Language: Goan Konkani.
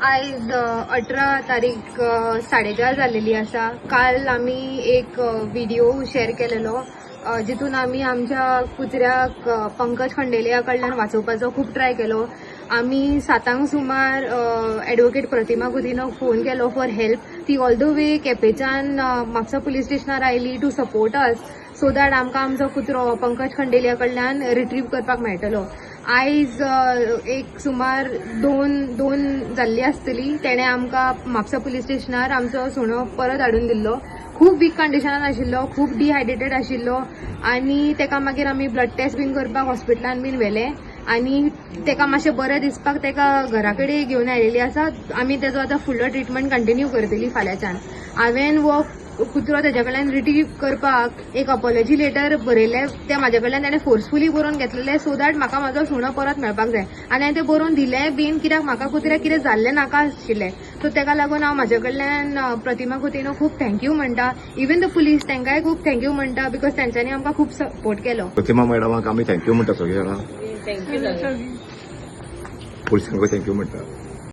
आयज 18 तारीख, 4:30 जाल्लेली आसा. काल आमी एक व्हिडिओ शेअर केलेलो, जितून आमी आमच्या कुत्र्याक पंकज खंडेलिया कडल्यान वाचोवपाचो खूब ट्राय केलो. आमी 7 सुमार एडवोकेट प्रतिमा कुतिनोक फोन केलो फॉर हेल्प. ती ऑल the way केपेच्यान म्हापसा पुलीस स्टेशनार आयली to support us, so that आमकां आमचो कुत्रो पंकज खंडेलिया कडल्यान रिट्रीव करपाक मेळटलो. आयज एक सुमार दोन दोन जाल्ली आसतली, तेणें आमकां म्हापसा पुलीस स्टेशनार आमचो सुणो परत हाडून दिल्लो. खूब वीक कंडिशनान आशिल्लो, खूब डिहायड्रेटेड आशिल्लो आनी तेका मागीर आमी ब्लड टेस्ट बीन करपाक हॉस्पिटलान बीन व्हेले आनी तेका मातशें बरें दिसपाक तेका घरा कडेन घेवन आयलेली आसा. आमी तेजो आतां फुडलो ट्रिटमेंट कंटिन्यू करतली फाल्यांच्यान. हांवें हो कुत्रो तेज्या कडल्यान रिट्रीव करपाक एक अपॉलॉजी लेटर बरयलें. तें म्हाज्या कडल्यान तेणें फोर्सफुली बरोवन घेतलेलें, सो that म्हाका म्हाजो सुणो परत मेळपाक जाय. आनी हांवें तें बरोवन दिलें बीन, कित्याक म्हाका कुत्र्याक कितें जाल्लें नाका आशिल्लें. सो तेका लागून हांव म्हाज्या कडल्यान प्रतिमा कुतिनो खूब thank you म्हणटा. इवन the police, तांकांय खूब thank you म्हणटा, because तेंच्यांनी आमकां खूब सपोर्ट केलो. प्रतिमा मॅडमाक आमी thank you म्हणटा सगळीं जाणां. Thank you. पुलिसांकूय thank you म्हणटा.